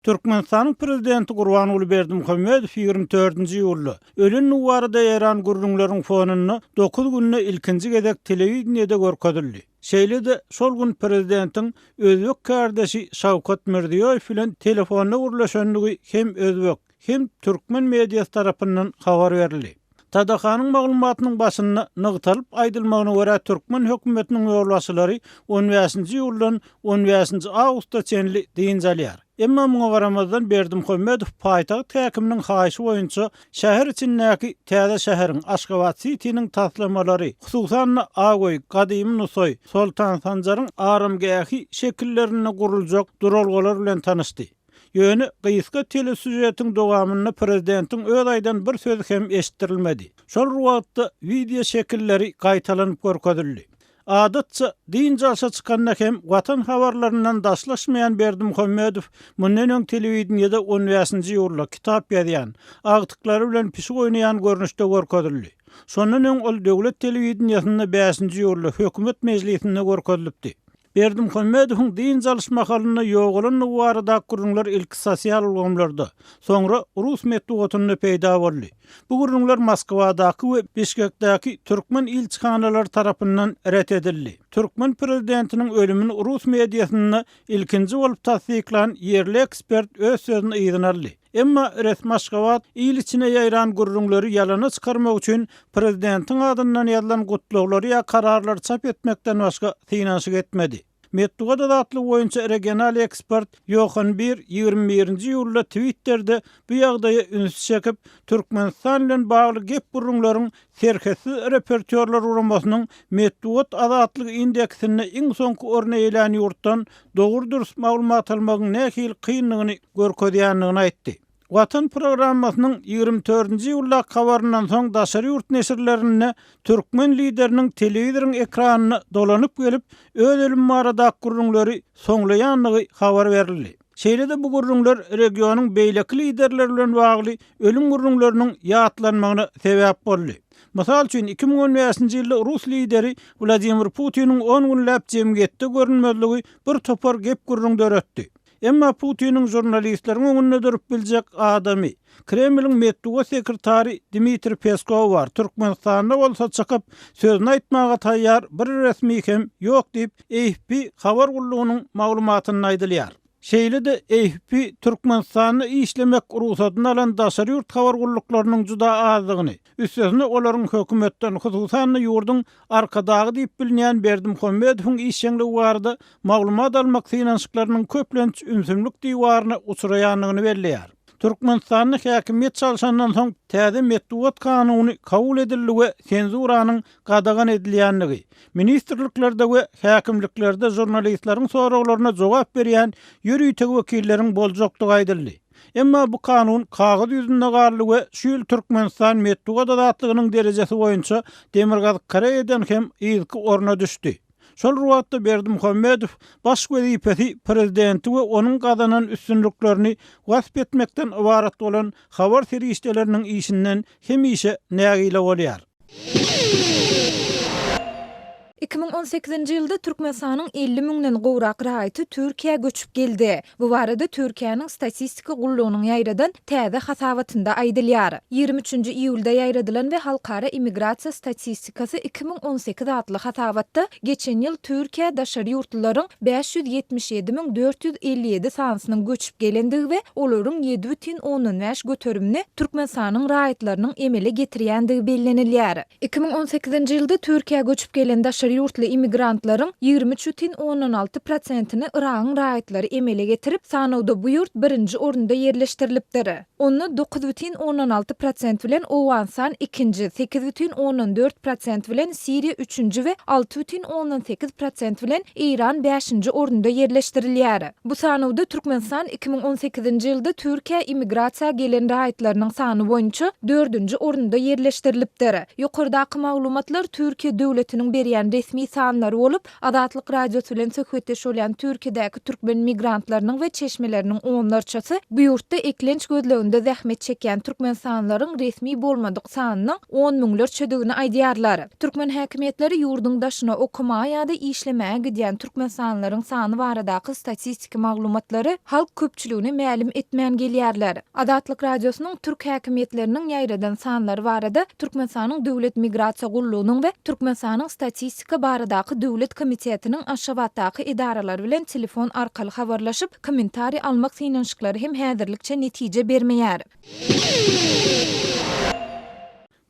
Türkmenistanyň Prezidenti Gurbanguly Berdimuhamedow 24-nji iýulda ölendigi barada ýaýran gürrüňleriň fonunda dokuz günde ilkinji gezek telewideniýede görkezildi. Şeýle-de, şol gün prezidentiň özbek kärdeşi Şawkat Mirziýoýew bilen telefonda gürleşendigi hem özbek, hem türkmen mediasy tarapyndan habar berildi. TDH-nyň maglumatynyň başynda nygtalyp aýdylmagyna görä, türkmen hökümetiniň ýolbaşçylary on bäşinji iýuldan on bäşinji awgusta çenli dynç alýar. Emma muňa garamazdan, Berdimuhamedow paýtagt häkiminiň haýyşy boýunça şäher içindäki täze şäheriň, Aşgabat-sitiniň taslamalary, hususan-da, Ak öý, Gadymy Nusaý, Soltan Sanjaryň aramgähi şekillerinde guruljak duralgalar bilen tanyşdy. Ýöne gysga telesýužetiň dowamynda prezidentiň öz aýdan bir sözi hem eşitdirilmedi. Şol bir wagtda wideo şekilleri gaýtalanyp görkezildi. Adatça, dynç alşa çykanda hem Watan habarlaryndan daşlaşmaýan Berdimuhamedow mundan öň telewideniýede on bäşinji iýulda kitap ýazýan, agtyklary bilen pişik oýnaýan görnüşde görkezildi. Şondan öň ol döwlet telewideniýesinde bäşinji iýulda hökümet mejlisinde görkezilipdi. Berdimuhamedowyň dynç alyş mahalynda ýogalandygy baradaky gürrüňler ilki sosial ulgamlarda, soňra rus metbugatynda peýda boldy. Bu gürrüňler Moskwadaky we Bişkekdäki türkmen ilçihanalary tarapyndan ret edildi. Türkmen prezidentiniň ölümini rus mediasynda ilkinji bolup tassyklan ýerli ekspert öz sözüni yzyna aldy. Emma resmi Aşgabat il içine ýaýran gürrüňleri ýalana çykarmak üçin prezidentiň adyndan ýazylan gutlaglary ýa kararlary çap etmekden başga synanyşyk etmedi. Metbugat azatlygy boýunça regional ekspert Ýohan Bir 21 nji iýulda Twitterde bu ýagdaýa ünsi çekip, Türkmenistan bilen bagly gep-gürrüňleriň Serhetsiz reportýorlar guramasynyň Metbugat azatlygy indeksinde iň soňky orny eýelän ýurtdan dogry-dürs maglumat almagyň nähili kyndygyny görkezýändigini aýtdy. Watan programmasynyň 24-nji iýuldaky habaryndan soň daşary ýurt neşirlerinde türkmen lideriniň telewizoryň ekranyna dolanyp gelip, öz ölümi baradaky gürrüňleri soňlaýandygy habar berildi. Şeýle-de bu gürrüňler regionyň beýleki liderleri bilen bagly ölüm gürrüňleriniň ýatlanmagyna sebäp boldy. Mysal üçin, 2015-nji ýylda rus lideri Wladimir Putiniň on günläp jemgyýetde görünmezligi bir topar gep-gürrüň döretdi. Emma Putiniň žurnalistleriň öňünde durup biljek adamy, Kremliň metbugat sekretary Dmitriý Peskow bar, Türkmenistanda bolsa çykyp, sözüni aýtmaga taýýar bir resmi hem ýok diýip, AFP habar gullugynyň maglumatynda aýdylýar. Şeýle-de AFP Türkmenistanda işlemek rugsadyny alan daşary ýurt habar gulluklarynyň juda azdygyny, üstesine olaryň hökümetden, hususan-da ýurduň Arkadagy diýip bilinýän Berdimuhamedowyň işjeňligi barada maglumat almak synanyşyklarynyň köplenç ümsümlik diwaryna uçraýandygyny belleýär. Türkmenistanda häkimiýet çalşandan soň täze metbugat kanuny kabul edildi we senzuranyň gadagan edilýändigi, ministrliklerde we häkimliklerde žurnalistleriň soraglaryna jogap berýän ýörite wekilleriň boljakdygy aýdyldy. Emma bu kanun kagyz ýüzünde galdy we şu ýyl Türkmenistan metbugat azatlygynyň derejesi boýunça Demirgazyk Koreýadan hem yzky orna düşdi. Şol bir wagtda Berdimuhamedow baş wezipesi prezidenti we onuň gazanan üstünliklerini wasp etmekden ybarat bolan habar serişdeleriniň işinden hemişe nägile bolýar. 2018-nji ýylda Türkmenistanyň 50 müňden gowrak raýaty Türkiýä göçüp geldi. Bu barada Türkiýäniň Statistika gullugynyň ýaýradan täze hasabatynda aýdylýar. 23-nji iýulda ýaýradylan we Halkara immigrasiýa statistikasy 2018 atly hasabatda geçen ýyl Türkiýä daşary ýurtlularyň 577 457 sanysynyň göçüp gelendigi we olaryň 7,5 göterimini Türkmenistanyň raýatlarynyň emele getirýändigi bellenilýär. 2018-nji ýylda Türkiýä göçüp gelen daşary ýurtly immigrantlaryň 23,6 prosentini Yragyň raýatlary emele getirip, sanawda bu ýurt birinji orunda ýerleşdirilipdir. Onda 9,6 prosent bilen Owganystan ikinji, 8,4 prosent bilen Siriýa üçünji we 6,8 prosent bilen Eýran bäşinji orunda ýerleşdirilýär. Bu sanawda Türkmenistan 2018-nji ýylda Türkiýä immigrasiýa gelen raýatlarynyň sany boýunça dördünji orunda ýerleşdirilipdir. Ýokardaky maglumatlar Türkiýe döwletiniň berýän. resmi sanlary bolup, Azatlyk Radiosy bilen söhbetdeş bolýan Türkiýedäki türkmen migrantlarynyň we çeşmeleriniň onlarçasy bu ýurtda eklenç gözleginde zähmet çekýän türkmenistanlylaryň resmi bolmadyk sanynyň on müňlerçedigini aýdýarlar. Türkmen häkimiýetleri ýurduň daşyna okamaga ýa-da işlemäge gidýän türkmenistanlylaryň sany baradaky statistiki maglumatlary halk köpçüligine mälim etmän gelýärler. Azatlyk Radiosynyň türk häkimiýetleriniň ýaýradan sanlary barada Türkmenistanyň Döwlet migrasiýa gullugynyň we Türkmenistanyň Statistika baradaky döwlet komitetiniň Aşgabatdaky edaralary bilen telefon arkaly habarlaşyp, kommentariý almak synanyşyklary hem häzirlikçe netije bermeýär.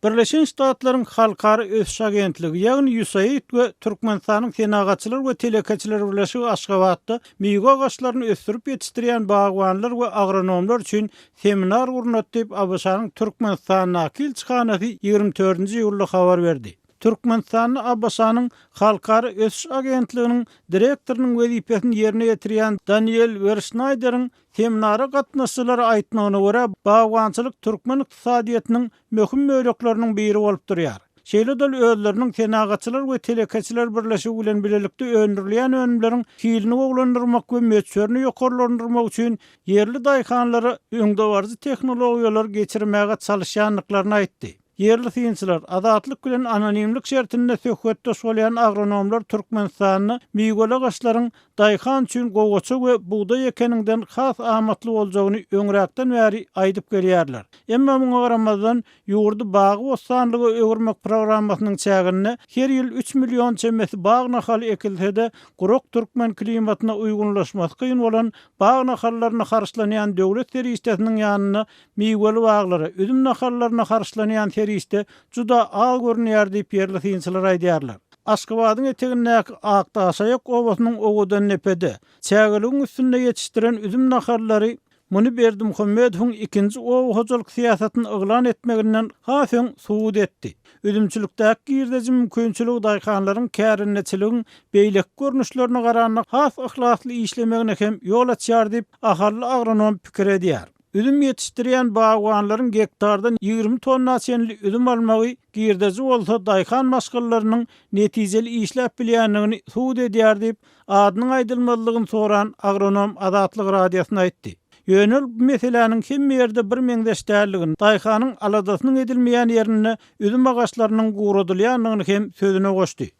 Birleşen Ştatlaryň Halkara ösüş agentligi, ýagny USAID we Türkmenistanyň Senagatçylar we telekeçiler birleşigi Aşgabatda miwe agaçlaryny ösdürip ýetişdirýän bagbanlar we agronomlar üçin seminar gurnady diýip, ABŞ-nyň Türkmenistandaky ilçihanasy 24-nji iýulda habar berdi. Türkmenistanda ABŞ-nyň Halkara ösüş agentliginiň direktorynyň wezipesini ýerine ýetirýän Daniel Werşnaýderiň Seminara gatnaşyjylara aýtmagyna görä, bagbançylyk türkmen ykdysadyýetiniň möhüm bölekleriniň biri bolup durýar. Şeýle-de ol özleriniň Senagatçylar we telekeçiler birleşigi bilen bilelikde öndürilýän önümleriň hilini gowulandyrmak we möçberini ýokarlandyrmak üçin ýerli daýhanlara öňdebaryjy tehnologiýalary geçirmäge çalyşýandyklaryny aýtdy. Ýerli synçylar, Azatlyk bilen anonimlik şertinde söhbetdeş bolýan agronomlar Türkmenistanda miweli agaçlaryň daýhan üçin gowaça we bugdaý ekeniňden has amatly boljagyny öňräkden bäri aýdyp gelýärler. Emma muňa garamazdan, ýurdy bagy-bossanlyga öwürmek programmasynyň çäginde her ýyl üç million çemesi bag nahaly ekilse-de, gurak türkmen klimatyna uýgunlaşmasy kyn bolan bag nahallaryna harçlanýan döwlet serişdesiniň ýanynda Miweli baglara, üzüm nahallaryna harçlanýan serişde juda az görünýär diýip, ýerli synçylar aýdýarlar. Aşgabadyň etegindäki Akdaşaýak obasynyň Owadandepede, çägeligiň üstünde ýetişdiren üzüm nahallary muny Berdimuhamedowyň ikinji oba hojalyk syýasatyny yglan etmeginden has öň subut etdi. Üzümçilikdäki girdeji mümkinçiligi daýhanlaryň kärendeçiligiň beýleki görnüşlerine garanda has yhlasly işlemegine hem ýol açýar diýip, ahally agronom pikir edýär. Üzüm ýetişdirýän bagbanlaryň gektardan 20 tonna çenli üzüm almagy girdeji bolsa daýhan maşgalalarynyň netijeli işläp bilýändigini subut edýär diýip, adynyň aýdylmazlygyny soran agronom Azatlyk Radiosyna aýtdy. Ýöne ol bu meseläniň hemme ýerde bir meňzeş däldigini, daýhanyň aladasynyň edilmeýän ýerinde üzüm agaçlarynyň guradylýandygyny hem sözüne goşdy.